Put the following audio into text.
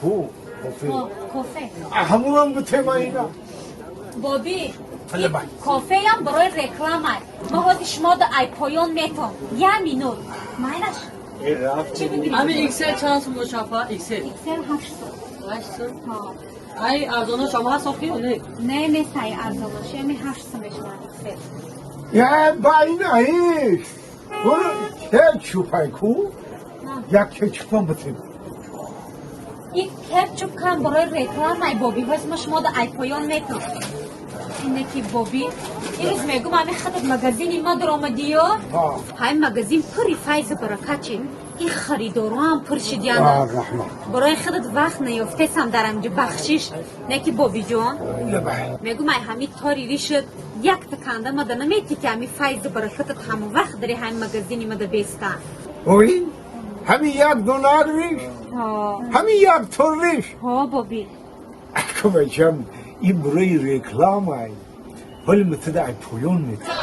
ку кофе. Кофе. Ҳамунам бутема ина. Боби. Лабай. Кофеям барои реклама. Ма ҳози шумо да ай поён метон. Я минут. Майлаш. Чӣ бигирӣ? Ами XL чанд сум бошафа? XL. XL 800. 800. Ҳо. Ай арзонаш ҳам ҳаст охи ё не? Не, не, сай арзонаш. Ями 800 мешавад XL. Я ба ина иш. Кетчупай ку? Як кетчупам бутем. Ин кетчуп кам барои рекламай, боби. Ҳоз ма шумо да ай поён метон. Ине ки, боби, ирӯз мегум, ами хадат магазини ма даромадиё. Ҳай магазин пури файзу баракат чи. Ин харидороам пур шидяна. Раҳмат. Барои худат вақт наёфтесам дар амҷо, бахшиш. Не ки, бобиҷон, мегум, ай ҳами тори ришад якта канда мада намети, ки ами файзу баракатат ҳама вақт дари ҳами магазини мада беста. Ой, ҳамин як донар риш, ҳамин як тор риш. Ҳо, боби. Ако бачам, ин барои рекламай. Ҳоли мутада ай поён метам.